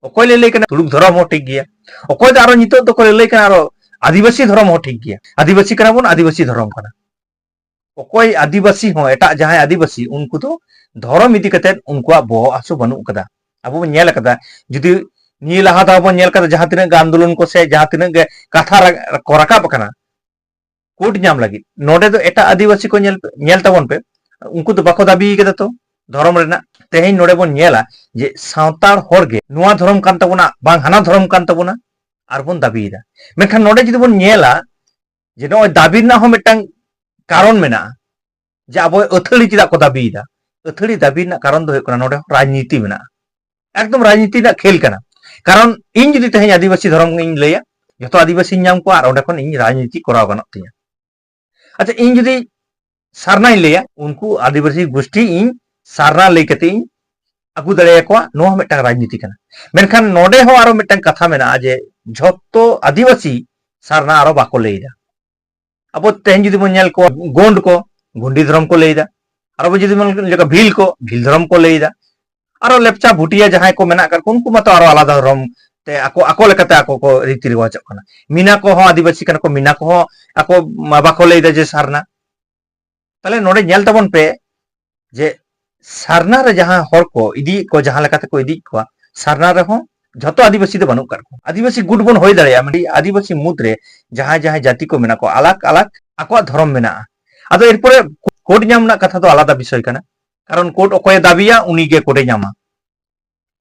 ᱚᱠᱚᱭ ᱞᱟᱹᱭ ᱞᱮ ᱠᱟᱱᱟ ᱛᱩᱲᱩᱠ ᱫᱷᱚᱨᱚᱢ ᱦᱚᱸ ᱴᱷᱤᱠ ᱜᱮᱭᱟ, ᱚᱠᱚᱭ ᱫᱚ ᱟᱨᱚ ᱱᱤᱛᱚᱜ ᱫᱚᱠᱚ ᱞᱟᱹᱭ ᱠᱟᱱᱟ ᱟᱨᱚ ᱟᱹᱫᱤᱵᱟᱹᱥᱤ ᱫᱷᱚᱨᱚᱢ ᱦᱚᱸ ᱴᱷᱤᱠ ᱜᱮᱭᱟ, ᱟᱹᱫᱤᱵᱟᱹᱥᱤ ᱠᱟᱱᱟ ᱵᱚᱱ, ᱟᱹᱫᱤᱵᱟᱹᱥᱤ ᱫᱷᱚᱨᱚᱢ ᱠᱟᱱᱟ᱾ ᱚᱠᱚᱭ ᱟᱹᱫᱤᱵᱟᱹᱥᱤ ᱦᱚᱸ, ᱮᱴᱟᱜ ᱡᱟᱦᱟᱸᱭ ᱟᱹᱫᱤᱵᱟᱹᱥᱤ, ᱩᱱᱠᱩ ᱫᱚ ᱫᱷᱚᱨᱚᱢ ᱤᱫᱤ ᱠᱟᱛᱮᱫ ᱩᱱᱠᱩᱣᱟᱜ ᱵᱚᱦᱚᱜ ᱦᱟᱹᱥᱩ ᱵᱟᱹᱱᱩᱜ ᱠᱟᱫᱟ᱾ ᱟᱵᱚ ᱵᱚᱱ ᱧᱮᱞ ᱠᱟᱫᱟ, ᱡᱩᱫᱤ ᱱᱤᱭᱟᱹ ᱞᱟᱦᱟ ᱫᱷᱟᱣ ᱵᱚᱱ ᱧᱮᱞ ᱠᱟᱫᱟ, ᱡᱟᱦᱟᱸ ᱛᱤᱱᱟᱹᱜ ᱜᱮ ᱟᱱᱫᱳᱞᱚᱱ ᱠᱚ ᱥᱮ ᱡᱟᱦᱟᱸ ᱛᱤᱱᱟᱹᱜ ᱜᱮ ᱠᱟᱛᱷᱟ ᱨᱟ-, ᱠᱚ ᱨᱟᱠᱟᱵ ᱟᱠᱟᱱᱟ ᱠᱳᱰ ᱧᱟᱢ ᱞᱟᱹᱜᱤᱫ, ᱱᱚᱰᱮ ᱫᱚ ᱮᱴᱟᱜ ᱟᱹᱫᱤᱵᱟᱹᱥᱤ ᱠᱚ ᱧᱮᱞ, ᱧᱮᱞ ᱛᱟᱵᱚᱱ ᱯᱮ, ᱩᱱᱠᱩ ᱫᱚ ᱵᱟᱠᱚ ᱫᱟᱹᱵᱤ ᱠᱟᱫᱟ ᱛᱚ ᱫᱷᱚᱨᱚᱢ ᱨᱮᱱᱟᱜ᱾ ᱛᱮᱦᱮᱧ ᱱᱚᱰᱮ ᱵᱚᱱ ᱧᱮᱞᱟ ᱡᱮ ᱥᱟᱱᱛᱟᱲ ᱦᱚᱲ ᱜᱮ ᱱᱚᱣᱟ ᱫᱷᱚᱨᱚᱢ ᱠᱟᱱ ᱛᱟᱵᱚᱱᱟ, ᱵᱟᱝ ᱦᱟᱱᱟ ᱫᱷᱚᱨᱚᱢ ᱠᱟᱱ ᱛᱟᱵᱚᱱᱟ, ᱟᱨ ᱵᱚᱱ ᱫᱟᱹᱵᱤᱭᱮᱫᱟ᱾ ᱢᱮᱱᱠᱷᱟᱱ ᱱᱚᱰᱮ ᱡᱩᱫᱤ ᱵᱚᱱ ᱧᱮᱞᱟ ᱡᱮ ᱱᱚᱜᱼᱚᱭ ᱫᱟᱹᱵᱤ ᱨᱮᱱᱟᱜ ᱦᱚᱸ ᱢᱤᱫᱴᱟᱝ ᱠᱟᱨᱚᱱ ᱢᱮᱱᱟᱜᱼᱟ, ᱡᱮ ᱟᱵᱚ ᱟᱹᱛᱷᱟᱹᱲᱤ ᱪᱮᱫᱟᱜ ᱠᱚ ᱫᱟᱹᱵᱤᱭᱮᱫᱟ? ᱟᱹᱛᱷᱟᱹᱲᱤ ᱫᱟᱹᱵᱤ ᱨᱮᱱᱟᱜ ᱠᱟᱨᱚᱱ ᱫᱚ ᱦᱩᱭᱩᱜ ᱠᱟᱱᱟ, ᱱᱚᱰᱮ ᱦᱚᱸ ᱨᱟᱡᱽᱱᱤᱛᱤ ᱢᱮᱱᱟᱜᱼᱟ, ᱮᱠᱫᱚᱢ ᱨᱟᱡᱽᱱᱤᱛᱤ ᱨᱮᱱᱟᱜ ᱠᱷᱮᱞ ᱠᱟᱱᱟ᱾ ᱠᱟᱨᱚᱱ ᱤᱧ ᱡᱩᱫᱤ ᱛᱮᱦᱮᱧ ᱟᱹᱫᱤᱵᱟᱹᱥᱤ ᱫᱷᱚᱨᱚᱢ ᱤᱧ ᱞᱟᱹᱭᱟ, ᱡᱚᱛᱚ ᱟᱹᱫᱤᱵᱟᱹᱥᱤᱧ ᱧᱟᱢ ᱠᱚᱣᱟ ᱟᱨ ᱚᱸᱰᱮ ᱠᱷᱚᱱ ᱤᱧ ᱨᱟᱡᱽᱱᱤᱛᱤ ᱠᱚᱨᱟᱣ ᱜᱟᱱᱚᱜ ᱛᱤᱧᱟ᱾ ᱟᱪᱪᱷᱟ, ᱤᱧ ᱡᱩᱫᱤ ᱥᱟᱨᱱᱟᱧ ᱞᱟᱹᱭᱟ, ᱩᱱᱠᱩ ᱟᱹᱫᱤᱵᱟᱹᱥᱤ ᱜᱩᱥᱴᱤ ᱤᱧ ᱥᱟᱨᱱᱟ ᱞᱟᱹᱭ ᱠᱟᱛᱮ ᱤᱧ ᱟᱹᱜᱩ ᱫᱟᱲᱮᱭᱟᱠᱚᱣᱟ, ᱱᱚᱣᱟ ᱦᱚᱸ ᱢᱤᱫᱴᱟᱝ ᱨᱟᱡᱽᱱᱤᱛᱤ ᱠᱟᱱᱟ᱾ ᱢᱮᱱᱠᱷᱟᱱ ᱱᱚᱰᱮ ᱦᱚᱸ ᱟᱨᱚ ᱢᱤᱫᱴᱟᱝ ᱠᱟᱛᱷᱟ ᱢᱮᱱᱟᱜᱼᱟ ᱡᱮ ᱡᱷᱚᱛᱚ ᱟᱹᱫᱤᱵᱟᱹᱥᱤ ᱥᱟᱨᱱᱟ ᱟᱨᱚ ᱵᱟᱠᱚ ᱞᱟᱹᱭ ᱮᱫᱟ᱾ ᱟᱵᱚ ᱛᱮᱦᱮᱧ ᱡᱩᱫᱤ ᱵᱚᱱ ᱧᱮᱞ ᱠᱚᱣᱟ, ᱜᱳᱸᱰ ᱠᱚ ᱜᱳᱸᱰᱤ ᱫᱷᱚᱨᱚᱢ ᱠᱚ ᱞᱟᱹᱭ ᱮᱫᱟ, ᱟᱨᱚ ᱵᱚᱱ ᱡᱩᱫᱤ ᱵᱚᱱ ᱧᱮᱞ ᱠᱚᱣᱟ ᱵᱷᱤᱞ ᱠᱚ ᱵᱷᱤᱞ ᱫᱷᱚᱨᱚᱢ ᱠᱚ ᱞᱟᱹᱭ ᱮᱫᱟ, ᱟᱨᱚ ᱞᱮᱯᱪᱟ ᱵᱷᱩᱴᱤᱭᱟ ᱡᱟᱦᱟᱸᱭ ᱠᱚ ᱢᱮᱱᱟᱜ ᱟᱠᱟᱫ ᱠᱚ, ᱩᱱᱠᱩ ᱢᱟᱛᱚ ᱟᱨᱚ ᱟᱞᱟᱫᱟ ᱫᱷᱚᱨᱚᱢ ᱛᱮ ᱟᱠᱚ, ᱟᱠᱚ ᱞᱮᱠᱟᱛᱮ ᱟᱠᱚ ᱠᱚ ᱨᱤᱛᱤ ᱨᱮᱣᱟᱡᱚᱜ ᱠᱟᱱᱟ᱾ ᱢᱤᱱᱟ ᱠᱚᱦᱚᱸ ᱟᱹᱫᱤᱵᱟᱹᱥᱤ ᱠᱟᱱᱟ ᱠᱚ, ᱢᱤᱱᱟ ᱠᱚᱦᱚᱸ ᱟᱠᱚ ᱢᱟ ᱵᱟᱠᱚ ᱞᱟᱹᱭ ᱮᱫᱟ ᱡᱮ ᱥᱟᱨᱱᱟ᱾ ᱛᱟᱦᱞᱮ ᱱᱚᱰᱮ ᱧᱮᱞ ᱛᱟᱵᱚᱱ ᱯᱮ ᱡᱮ ᱥᱟᱨᱱᱟ ᱨᱮ ᱡᱟᱦᱟᱸ ᱦᱚᱲ ᱠᱚ ᱤᱫᱤᱭᱮᱫ ᱠᱚᱣᱟ, ᱡᱟᱦᱟᱸ ᱞᱮᱠᱟ ᱛᱮᱠᱚ ᱤᱫᱤᱭᱮᱫ ᱠᱚᱣᱟ, ᱥᱟᱨᱱᱟ ᱨᱮᱦᱚᱸ ᱡᱷᱚᱛᱚ ᱟᱹᱫᱤᱵᱟᱹᱥᱤ ᱫᱚ ᱵᱟᱹᱱᱩᱜ ᱟᱠᱟᱫ ᱠᱚᱣᱟ᱾ ᱟᱹᱫᱤᱵᱟᱹᱥᱤ ᱜᱩᱴ ᱵᱚᱱ ᱦᱩᱭ ᱫᱟᱲᱮᱭᱟᱜᱼᱟ, ᱢᱮᱱᱠᱷᱟᱱ ᱟᱹᱫᱤᱵᱟᱹᱥᱤ ᱢᱩᱫᱽ ᱨᱮ ᱡᱟᱦᱟᱸᱭ ᱡᱟᱦᱟᱸᱭ ᱡᱟᱹᱛᱤ ᱠᱚ ᱢᱮᱱᱟᱜ ᱠᱚᱣᱟ, ᱟᱞᱟᱜᱽ ᱟᱞᱟᱜᱽ ᱟᱠᱚᱣᱟᱜ ᱫᱷᱚᱨᱚᱢ ᱢᱮᱱᱟᱜᱼᱟ᱾ ᱟᱫᱚ ᱮᱨᱯᱚᱨᱮ ᱠᱳᱰ ᱧᱟᱢ ᱨᱮᱱᱟᱜ ᱠᱟᱛᱷᱟ ᱫᱚ ᱟᱞᱟᱫᱟ ᱵᱤᱥᱚᱭ ᱠᱟᱱᱟ, ᱠᱟᱨᱚᱱ ᱠᱳᱰ ᱚᱠᱚᱭᱮ ᱫᱟᱹᱵᱤᱭᱟ ᱩᱱᱤ ᱜᱮ ᱠᱳᱰᱮ ᱧᱟᱢᱟ᱾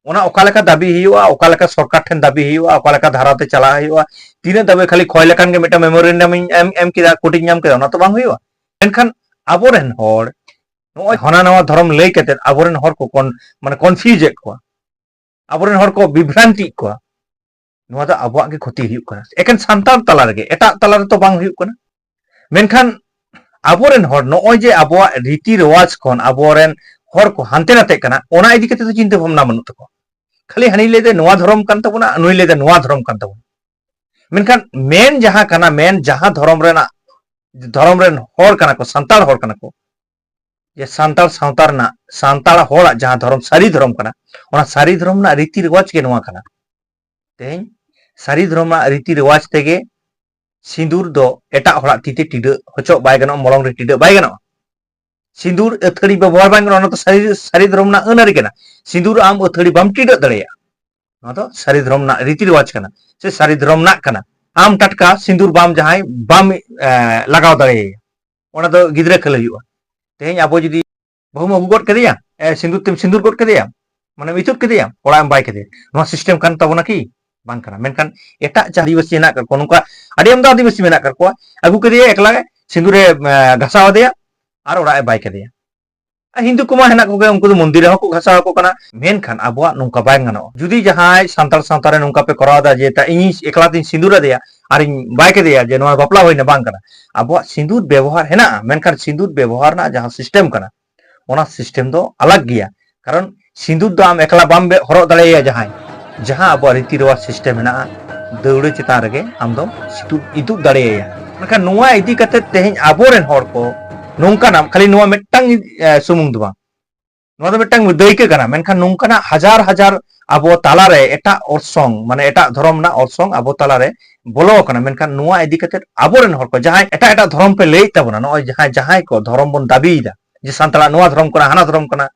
ᱚᱱᱟ ᱚᱠᱟ ᱞᱮᱠᱟ ᱫᱟᱹᱵᱤ ᱦᱩᱭᱩᱜᱼᱟ, ᱚᱠᱟ ᱞᱮᱠᱟ ᱥᱚᱨᱠᱟᱨ ᱴᱷᱮᱱ ᱫᱟᱹᱵᱤ ᱦᱩᱭᱩᱜᱼᱟ, ᱚᱠᱟ ᱞᱮᱠᱟ ᱫᱷᱟᱨᱟᱛᱮ ᱪᱟᱞᱟᱜ ᱦᱩᱭᱩᱜᱼᱟ, ᱛᱤᱱᱟᱹᱜ ᱫᱟᱹᱵᱤ ᱠᱷᱟᱹᱞᱤ ᱠᱷᱚᱭ ᱞᱮᱠᱷᱟᱱ ᱜᱮ ᱢᱤᱫᱴᱟᱝ ᱢᱮᱢᱳᱨᱮᱱᱰᱟᱢ ᱤᱧ ᱮᱢ, ᱮᱢ ᱠᱮᱫᱟ, ᱠᱳᱴᱤᱧ ᱧᱟᱢ ᱠᱮᱫᱟ, ᱚᱱᱟ ᱛᱚ ᱵᱟᱝ ᱦᱩᱭᱩᱜᱼᱟ᱾ ᱢᱮᱱᱠᱷᱟᱱ ᱟᱵᱚᱨᱮᱱ ᱦᱚᱲ ᱱᱚᱜᱼᱚᱭ ᱦᱟᱱᱟ ᱱᱟᱣᱟ ᱫᱷᱚᱨᱚᱢ ᱞᱟᱹᱭ ᱠᱟᱛᱮ ᱟᱵᱚᱨᱮᱱ ᱦᱚᱲ ᱠᱚ ᱠᱚᱱ-, ᱢᱟᱱᱮ confuse ᱮᱫ ᱠᱚᱣᱟ, ᱟᱵᱚᱨᱮᱱ ᱦᱚᱲ ᱠᱚ ᱵᱤᱵᱷᱨᱟᱱᱛᱤᱭᱮᱫ ᱠᱚᱣᱟ᱾ ᱱᱚᱣᱟ ᱫᱚ ᱟᱵᱚᱣᱟᱜ ᱜᱮ ᱠᱷᱚᱛᱤ ᱦᱩᱭᱩᱜ ᱠᱟᱱᱟ, ᱮᱠᱮᱱ ᱥᱟᱱᱛᱟᱲ ᱛᱟᱞᱟ ᱨᱮᱜᱮ, ᱮᱴᱟᱜ ᱛᱟᱞᱟ ᱨᱮᱛᱚ ᱵᱟᱝ ᱦᱩᱭᱩᱜ ᱠᱟᱱᱟ᱾ ᱢᱮᱱᱠᱷᱟᱱ ᱟᱵᱚᱨᱮᱱ ᱦᱚᱲ ᱱᱚᱜᱼᱚᱭ ᱡᱮ ᱟᱵᱚᱣᱟᱜ ᱨᱤᱛᱤ ᱨᱮᱣᱟᱡᱽ ᱠᱷᱚᱱ ᱟᱵᱚᱨᱮᱱ ᱦᱚᱲ ᱠᱚ ᱦᱟᱱᱛᱮ ᱱᱟᱛᱮᱜ ᱠᱟᱱᱟ, ᱚᱱᱟ ᱤᱫᱤ ᱠᱟᱛᱮ ᱫᱚ ᱪᱤᱱᱛᱟᱹ ᱵᱷᱟᱵᱽᱱᱟ ᱵᱟᱹᱱᱩᱜ ᱛᱟᱠᱚᱣᱟ᱾ ᱠᱷᱟᱹᱞᱤ ᱦᱟᱹᱱᱤ ᱞᱟᱹᱭᱫᱟᱭ ᱱᱚᱣᱟ ᱫᱷᱚᱨᱚᱢ ᱠᱟᱱ ᱛᱟᱵᱚᱱᱟ, ᱱᱩᱭ ᱞᱟᱹᱭᱫᱟᱭ ᱱᱚᱣᱟ ᱫᱷᱚᱨᱚᱢ ᱠᱟᱱ ᱛᱟᱵᱚᱱᱟ᱾ ᱢᱮᱱᱠᱷᱟᱱ ᱢᱮᱱ ᱡᱟᱦᱟᱸ ᱠᱟᱱᱟ, ᱢᱮᱱ ᱡᱟᱦᱟᱸ ᱫᱷᱚᱨᱚᱢ ᱨᱮᱱᱟᱜ, ᱫᱷᱚᱨᱚᱢ ᱨᱮᱱ ᱦᱚᱲ ᱠᱟᱱᱟ ᱠᱚ, ᱥᱟᱱᱛᱟᱲ ᱦᱚᱲ ᱠᱟᱱᱟ ᱠᱚ, ᱡᱮ ᱥᱟᱱᱛᱟᱲ ᱥᱟᱶᱛᱟ ᱨᱮᱱᱟᱜ, ᱥᱟᱱᱛᱟᱲ ᱦᱚᱲᱟᱜ ᱡᱟᱦᱟᱸ ᱫᱷᱚᱨᱚᱢ, ᱥᱟᱹᱨᱤ ᱫᱷᱚᱨᱚᱢ ᱠᱟᱱᱟ, ᱚᱱᱟ ᱥᱟᱹᱨᱤ ᱫᱷᱚᱨᱚᱢ ᱨᱮᱱᱟᱜ ᱨᱤᱛᱤ ᱨᱮᱣᱟᱡᱽ ᱜᱮ ᱱᱚᱣᱟ ᱠᱟᱱᱟ᱾ ᱛᱮᱦᱮᱧ ᱥᱟᱹᱨᱤ ᱫᱷᱚᱨᱚᱢ ᱨᱮᱱᱟᱜ ᱨᱤᱛᱤ ᱨᱮᱣᱟᱡᱽ ᱛᱮᱜᱮ ᱥᱤᱸᱫᱩᱨ ᱫᱚ ᱮᱴᱟᱜ ᱦᱚᱲᱟᱜ ᱛᱤ ᱛᱮ ᱴᱤᱰᱟᱹᱜ ᱦᱚᱪᱚᱜ ᱵᱟᱭ ᱜᱟᱱᱚᱜᱼᱟ, ᱢᱚᱞᱚᱝ ᱨᱮ ᱴᱤᱰᱟᱹᱜ ᱵᱟᱭ ᱜᱟᱱᱚᱜᱼᱟ᱾ ᱥᱤᱸᱫᱩᱨ ᱟᱹᱛᱷᱟᱹᱲᱤ ᱵᱮᱵᱚᱦᱟᱨ ᱵᱟᱝ ᱜᱟᱱᱚᱜᱼᱟ, ᱚᱱᱟ ᱫᱚ ᱥᱟᱹᱨᱤ, ᱥᱟᱹᱨᱤ ᱫᱷᱚᱨᱚᱢ ᱨᱮᱱᱟᱜ ᱟᱹᱱ ᱟᱹᱨᱤ ᱠᱟᱱᱟ᱾ ᱥᱤᱸᱫᱩᱨ ᱟᱢ ᱟᱹᱛᱷᱟᱹᱲᱤ ᱵᱟᱢ ᱴᱤᱰᱟᱹᱜ ᱫᱟᱲᱮᱭᱟᱜᱼᱟ᱾ ᱱᱚᱣᱟ ᱫᱚ ᱥᱟᱹᱨᱤ ᱫᱷᱚᱨᱚᱢ ᱨᱮᱱᱟᱜ ᱨᱤᱛᱤ ᱨᱮᱣᱟᱡᱽ ᱠᱟᱱᱟ, ᱥᱮ ᱥᱟᱹᱨᱤ ᱫᱷᱚᱨᱚᱢ ᱨᱮᱱᱟᱜ ᱠᱟᱱᱟ᱾ ᱟᱢ ᱴᱟᱴᱠᱟ ᱥᱤᱸᱫᱩᱨ ᱵᱟᱢ ᱡᱟᱦᱟᱸᱭ ᱵᱟᱢ, ᱮ, ᱞᱟᱜᱟᱣ ᱫᱟᱲᱮᱭᱟᱭᱟ, ᱚᱱᱟ ᱫᱚ ᱜᱤᱫᱽᱨᱟᱹ ᱠᱷᱮᱞ ᱦᱩᱭᱩᱜᱼᱟ᱾ ᱛᱮᱦᱮᱧ ᱟᱵᱚ ᱡᱩᱫᱤ ᱵᱟᱹᱦᱩᱢ ᱟᱹᱜᱩ ᱜᱚᱫ ᱠᱮᱫᱮᱭᱟ, ᱮ, ᱥᱤᱸᱫᱩᱨ ᱛᱮᱢ ᱥᱤᱸᱫᱩᱨ ᱜᱚᱫ ᱠᱮᱫᱮᱭᱟ, ᱢᱟᱱᱮᱢ ᱤᱛᱩᱫ ᱠᱮᱫᱮᱭᱟ, ᱚᱲᱟᱜ ᱮᱢ ᱵᱟᱭ ᱠᱮᱫᱮᱭᱟ, ᱱᱚᱣᱟ system ᱠᱟᱱ ᱛᱟᱵᱚᱱᱟ ᱠᱤ? ᱵᱟᱝ ᱠᱟᱱᱟ᱾ ᱢᱮᱱᱠᱷᱟᱱ ᱮᱴᱟᱜ ᱡᱟᱦᱟᱸ ᱟᱹᱫᱤᱵᱟᱹᱥᱤ ᱦᱮᱱᱟᱜ ᱠᱟᱜ ᱠᱚᱣᱟ, ᱱᱚᱝᱠᱟ ᱟᱹᱰᱤ ᱟᱢᱫᱟ ᱟᱹᱫᱤᱵᱟᱹᱥᱤ ᱢᱮᱱᱟᱜ ᱠᱟᱜ ᱠᱚᱣᱟ, ᱟᱹᱜᱩ ᱠᱮᱫᱮᱭᱟ ᱮᱠᱞᱟ ᱜᱮ, ᱥᱤᱸᱫᱩᱨᱮ, ᱮ, ᱜᱷᱟᱥᱟᱣ ᱟᱫᱮᱭᱟ ᱟᱨ ᱚᱲᱟᱜ ᱮ ᱵᱟᱭ ᱠᱮᱫᱮᱭᱟ᱾ ᱟᱨ ᱦᱤᱱᱫᱩ ᱠᱚᱢᱟ ᱦᱮᱱᱟᱜ ᱠᱚᱜᱮ, ᱩᱱᱠᱩ ᱫᱚ ᱢᱚᱱᱫᱤᱨ ᱨᱮᱦᱚᱸ ᱠᱚ ᱜᱷᱟᱥᱟᱣ ᱟᱠᱚ ᱠᱟᱱᱟ᱾ ᱢᱮᱱᱠᱷᱟᱱ ᱟᱵᱚᱣᱟᱜ ᱱᱚᱝᱠᱟ ᱵᱟᱝ ᱜᱟᱱᱚᱜᱼᱟ᱾ ᱡᱩᱫᱤ ᱡᱟᱦᱟᱸᱭ ᱥᱟᱱᱛᱟᱲ ᱥᱟᱶᱛᱟ ᱨᱮ ᱱᱚᱝᱠᱟ ᱯᱮ ᱠᱚᱨᱟᱣ ᱮᱫᱟ ᱡᱮ ᱛᱟ-, ᱤᱧ ᱮᱠᱞᱟ ᱛᱤᱧ ᱥᱤᱸᱫᱩᱨ ᱟᱫᱮᱭᱟ ᱟᱨᱤᱧ ᱵᱟᱭ ᱠᱮᱫᱮᱭᱟ ᱡᱮ ᱱᱚᱣᱟ ᱵᱟᱯᱞᱟ ᱦᱩᱭᱱᱟ, ᱵᱟᱝ ᱠᱟᱱᱟ᱾ ᱟᱵᱚᱣᱟᱜ ᱥᱤᱸᱫᱩᱨ ᱵᱮᱵᱚᱦᱟᱨ ᱦᱮᱱᱟᱜᱼᱟ, ᱢᱮᱱᱠᱷᱟᱱ ᱥᱤᱸᱫᱩᱨ ᱵᱮᱵᱚᱦᱟᱨ ᱨᱮᱱᱟᱜ ᱡᱟᱦᱟᱸ system ᱠᱟᱱᱟ, ᱚᱱᱟ system ᱫᱚ ᱟᱞᱟᱜᱽ ᱜᱮᱭᱟ᱾ ᱠᱟᱨᱚᱱ ᱥᱤᱸᱫᱩᱨ ᱫᱚ ᱟᱢ ᱮᱠᱞᱟ ᱵᱟᱢ ᱵᱮ-, ᱦᱚᱨᱚᱜ ᱫᱟᱲᱮᱭᱟᱭᱟ᱾ ᱡᱟᱦᱟᱸᱭ, ᱡᱟᱦᱟᱸ ᱟᱵᱚᱣᱟᱜ ᱨᱤᱛᱤ ᱨᱮᱣᱟᱡᱽ system ᱦᱮᱱᱟᱜᱼᱟ, ᱫᱟᱹᱣᱲᱟᱹ ᱪᱮᱛᱟᱱ ᱨᱮᱜᱮ ᱟᱢ ᱫᱚ ᱥᱤᱸᱫᱩᱨ ᱤᱛᱩᱫ ᱫᱟᱲᱮᱭᱟᱭᱟ᱾ ᱢᱮᱱᱠᱷᱟᱱ ᱱᱚᱣᱟ ᱤᱫᱤ ᱠᱟᱛᱮ ᱛᱮᱦᱮᱧ ᱟᱵᱚᱨᱮᱱ ᱦᱚᱲ ᱠᱚ ᱱᱚᱝᱠᱟᱱᱟᱜ, ᱠᱷᱟᱹᱞᱤ ᱱᱚᱣᱟ ᱢᱤᱫᱴᱟᱝ, ᱮ, ᱥᱩᱢᱩᱝ ᱫᱚ ᱵᱟᱝ, ᱱᱚᱣᱟ ᱫᱚ ᱢᱤᱫᱴᱟᱝ ᱫᱟᱹᱭᱠᱟᱹ ᱠᱟᱱᱟ, ᱢᱮᱱᱠᱷᱟᱱ ᱱᱚᱝᱠᱟᱱᱟᱜ ᱦᱟᱡᱟᱨ ᱦᱟᱡᱟᱨ ᱟᱵᱚ ᱛᱟᱞᱟᱨᱮ ᱮᱴᱟᱜ ᱚᱨᱥᱚᱝ, ᱢᱟᱱᱮ ᱮᱴᱟᱜ ᱫᱷᱚᱨᱚᱢ ᱨᱮᱱᱟᱜ ᱚᱨᱥᱚᱝ ᱟᱵᱚ ᱛᱟᱞᱟᱨᱮ ᱵᱚᱞᱚ ᱟᱠᱟᱱᱟ᱾ ᱢᱮᱱᱠᱷᱟᱱ ᱱᱚᱣᱟ ᱤᱫᱤ ᱠᱟᱛᱮ ᱟᱵᱚᱨᱮᱱ ᱦᱚᱲ ᱠᱚ ᱡᱟᱦᱟᱸᱭ ᱮᱴᱟᱜ ᱮᱴᱟᱜ ᱫᱷᱚᱨᱚᱢ ᱯᱮ ᱞᱟᱹᱭᱮᱫ ᱛᱟᱵᱚᱱᱟ, ᱱᱚᱜᱼᱚᱭ ᱡᱟᱦᱟᱸᱭ, ᱡᱟᱦᱟᱸᱭ ᱠᱚ ᱫᱷᱚᱨᱚᱢ ᱵᱚᱱ ᱫᱟᱹᱵᱤᱭᱮᱫᱟ ᱡᱮ ᱥᱟᱱᱛᱟᱲᱟᱜ ᱱᱚᱣᱟ ᱫᱷᱚᱨᱚᱢ ᱠᱟᱱᱟ, ᱦᱟᱱᱟ ᱫᱷᱚᱨᱚᱢ ᱠᱟᱱᱟ,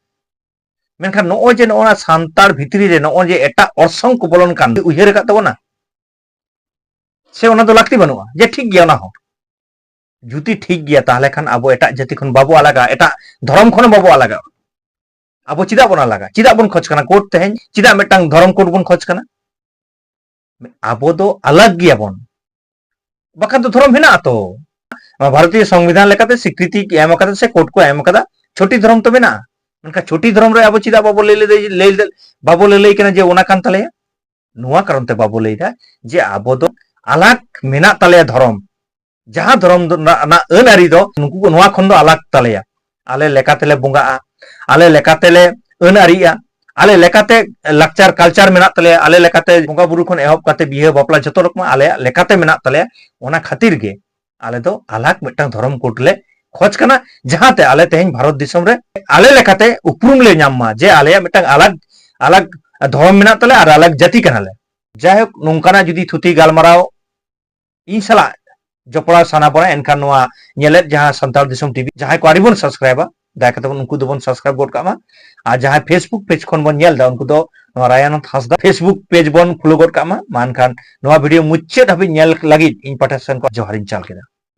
ᱢᱮᱱᱠᱷᱟᱱ ᱱᱚᱜᱼᱚᱭ ᱡᱮ ᱱᱚᱜᱼᱚ ᱱᱟ ᱥᱟᱱᱛᱟᱲ ᱵᱷᱤᱛᱨᱤ ᱨᱮ ᱱᱚᱜᱼᱚᱭ ᱡᱮ ᱮᱴᱟᱜ ᱚᱨᱥᱚᱝ ᱠᱚ ᱵᱚᱞᱚᱱ ᱠᱟᱱ, ᱩᱭᱦᱟᱹᱨ ᱟᱠᱟᱫ ᱛᱟᱵᱚᱱᱟ? ᱥᱮ ᱚᱱᱟ ᱫᱚ ᱞᱟᱹᱠᱛᱤ ᱵᱟᱹᱱᱩᱜᱼᱟ ᱡᱮ ᱴᱷᱤᱠ ᱜᱮᱭᱟ ᱚᱱᱟ ᱦᱚᱸ? ᱡᱩᱫᱤ ᱴᱷᱤᱠ ᱜᱮᱭᱟ, ᱛᱟᱦᱚᱞᱮ ᱠᱷᱟᱱ ᱟᱵᱚ ᱮᱴᱟᱜ ᱡᱟᱹᱛᱤ ᱠᱷᱚᱱ ᱵᱟᱵᱚ ᱟᱞᱟᱜᱟ, ᱮᱴᱟᱜ ᱫᱷᱚᱨᱚᱢ ᱠᱷᱚᱱ ᱦᱚᱸ ᱵᱟᱵᱚ ᱟᱞᱟᱜᱟ᱾ ᱟᱵᱚ ᱪᱮᱫᱟᱜ ᱵᱚᱱ ᱟᱞᱟᱜᱟ? ᱪᱮᱫᱟᱜ ᱵᱚᱱ ᱠᱷᱚᱡᱽ ᱠᱟᱱᱟ ᱠᱳᱰ ᱛᱮᱦᱮᱧ? ᱪᱮᱫᱟᱜ ᱢᱤᱫᱴᱟᱝ ᱫᱷᱚᱨᱚᱢ ᱠᱳᱰ ᱵᱚᱱ ᱠᱷᱚᱡᱽ ᱠᱟᱱᱟ? ᱟᱵᱚ ᱫᱚ ᱟᱞᱟᱜᱽ ᱜᱮᱭᱟᱵᱚᱱ, ᱵᱟᱠᱷᱟᱱ ᱫᱚ ᱫᱷᱚᱨᱚᱢ ᱦᱮᱱᱟᱜᱼᱟ ᱛᱚ᱾ ᱱᱚᱣᱟ ᱵᱷᱟᱨᱚᱛᱤᱭᱚ ᱥᱚᱝᱵᱤᱫᱷᱟᱱ ᱞᱮᱠᱟᱛᱮ ᱥᱤᱠᱨᱤᱛᱤ ᱮᱢ ᱟᱠᱟᱫᱟ ᱥᱮ ᱠᱳᱰ ᱠᱚ ᱮᱢ ᱟᱠᱟᱫᱟ, ᱪᱷᱚᱴᱤ ᱫᱷᱚᱨᱚᱢ ᱛᱚ ᱢᱮᱱᱟᱜᱼᱟ᱾ ᱢᱮᱱᱠᱷᱟᱱ ᱪᱷᱚᱴᱤ ᱫᱷᱚᱨᱚᱢ ᱨᱮ ᱟᱵᱚ ᱪᱮᱫᱟᱜ ᱵᱟᱵᱚ ᱞᱟᱹᱭ ᱞᱟᱹᱭ ᱵᱟᱵᱚ ᱞᱟᱹᱞᱟᱹᱭ ᱠᱟᱱᱟ ᱡᱮ ᱚᱱᱟ ᱠᱟᱱ ᱛᱟᱞᱮᱭᱟ? ᱱᱚᱣᱟ ᱠᱟᱨᱚᱱ ᱛᱮ ᱵᱟᱵᱚ ᱞᱟᱹᱭ ᱫᱟ ᱡᱮ ᱟᱵᱚ ᱫᱚ ᱟᱞᱟᱜᱽ ᱢᱮᱱᱟᱜ ᱛᱟᱞᱮᱭᱟ ᱫᱷᱚᱨᱚᱢ, ᱡᱟᱦᱟᱸ ᱫᱷᱚᱨᱚᱢ ᱫᱚ ᱨᱮᱱᱟᱜ ᱟᱹᱱ ᱟᱹᱨᱤ ᱫᱚ ᱱᱩᱠᱩ ᱠᱚ ᱱᱚᱣᱟ ᱠᱷᱚᱱ ᱫᱚ ᱟᱞᱟᱜᱽ ᱛᱟᱞᱮᱭᱟ᱾ ᱟᱞᱮ ᱞᱮᱠᱟ ᱛᱮᱞᱮ ᱵᱚᱸᱜᱟᱜᱼᱟ, ᱟᱞᱮ ᱞᱮᱠᱟ ᱛᱮᱞᱮ ᱟᱹᱱ ᱟᱹᱨᱤᱜᱼᱟ, ᱟᱞᱮ ᱞᱮᱠᱟᱛᱮ ᱞᱟᱠᱪᱟᱨ ᱠᱟᱞᱪᱟᱨ ᱢᱮᱱᱟᱜ ᱛᱟᱞᱮᱭᱟ, ᱟᱞᱮ ᱞᱮᱠᱟᱛᱮ ᱵᱚᱸᱜᱟ ᱵᱩᱨᱩ ᱠᱷᱚᱱ ᱮᱦᱚᱵ ᱠᱟᱛᱮ ᱵᱤᱦᱟᱹ ᱵᱟᱯᱞᱟ ᱡᱚᱛᱚ ᱨᱚᱠᱚᱢᱟᱜ ᱟᱞᱮᱭᱟᱜ ᱞᱮᱠᱟᱛᱮ ᱢᱮᱱᱟᱜ ᱛᱟᱞᱮᱭᱟ᱾ ᱚᱱᱟ ᱠᱷᱟᱹᱛᱤᱨ ᱜᱮ ᱟᱞᱮ ᱫᱚ ᱟᱞᱟᱜᱽ ᱢᱤᱫᱴᱟᱝ ᱫᱷᱚᱨᱚᱢ ᱠᱳᱰ ᱞᱮ ᱠᱷᱚᱡᱽ ᱠᱟᱱᱟ, ᱡᱟᱦᱟᱸᱛᱮ ᱟᱞᱮ ᱛᱮᱦᱮᱧ ᱵᱷᱟᱨᱚᱛ ᱫᱤᱥᱚᱢ ᱨᱮ ᱟᱞᱮ ᱞᱮᱠᱟᱛᱮ ᱩᱯᱨᱩᱢ ᱞᱮ ᱧᱟᱢ ᱢᱟ ᱡᱮ ᱟᱞᱮᱭᱟᱜ ᱢᱤᱫᱴᱟᱝ ᱟᱞᱟᱜᱽ ᱟᱞᱟᱜᱽ ᱫᱷᱚᱨᱚᱢ ᱢᱮᱱᱟᱜ ᱛᱟᱞᱮᱭᱟ ᱟᱨ ᱟᱞᱟᱜᱽ ᱡᱟᱹᱛᱤ ᱠᱟᱱᱟᱞᱮ᱾ ᱡᱟᱭᱦᱳᱠ, ᱱᱚᱝᱠᱟᱱᱟᱜ ᱡᱩᱫᱤ ᱛᱷᱩᱛᱤ ᱜᱟᱞᱢᱟᱨᱟᱣ ᱤᱧ ᱥᱟᱞᱟᱜ ᱡᱚᱯᱲᱟᱣ ᱥᱟᱱᱟ ᱵᱚᱱᱟ, ᱮᱱᱠᱷᱟᱱ ᱱᱚᱣᱟ ᱧᱮᱞᱮᱫ ᱡᱟᱦᱟᱸ ᱥᱟᱱᱛᱟᱲ ᱫᱤᱥᱚᱢ ᱴᱤᱵᱷᱤ, ᱡᱟᱦᱟᱸᱭ ᱠᱚ ᱟᱹᱣᱨᱤ ᱵᱚᱱ ᱥᱟᱵᱥᱠᱨᱟᱭᱤᱵᱟ, ᱫᱟᱭᱟ ᱠᱟᱛᱮ ᱵᱚᱱ ᱩᱱᱠᱩ ᱫᱚᱵᱚᱱ ᱥᱟᱵᱥᱠᱨᱟᱭᱤᱵ ᱜᱚᱫ ᱠᱟᱜ ᱢᱟ᱾ ᱟᱨ ᱡᱟᱦᱟᱸᱭ Facebook ᱯᱮᱡᱽ ᱠᱷᱚᱱ ᱵᱚᱱ ᱧᱮᱞ ᱮᱫᱟ, ᱩᱱᱠᱩ ᱫᱚ ᱱᱚᱣᱟ ᱨᱟᱭᱟᱱᱟᱛᱷ ᱦᱟᱸᱥᱫᱟ Facebook ᱯᱮᱡᱽ ᱵᱚᱱ ᱯᱷᱚᱞᱳ ᱜᱚᱫ ᱠᱟᱜ ᱢᱟ᱾ ᱢᱟ ᱮᱱᱠᱷᱟᱱ ᱱᱚᱣᱟ ᱵᱷᱤᱰᱤᱭᱳ ᱢᱩᱪᱟᱹᱫ ᱦᱟᱹᱵᱤᱡ ᱧᱮᱞ ᱞᱟᱹᱜᱤᱫ ᱤᱧ ᱯᱟᱦᱴᱟ ᱥᱮᱱ ᱠᱷᱚᱱ ᱡᱚᱦᱟᱨᱤᱧ ᱪᱟᱞ ᱠᱮᱫᱟ᱾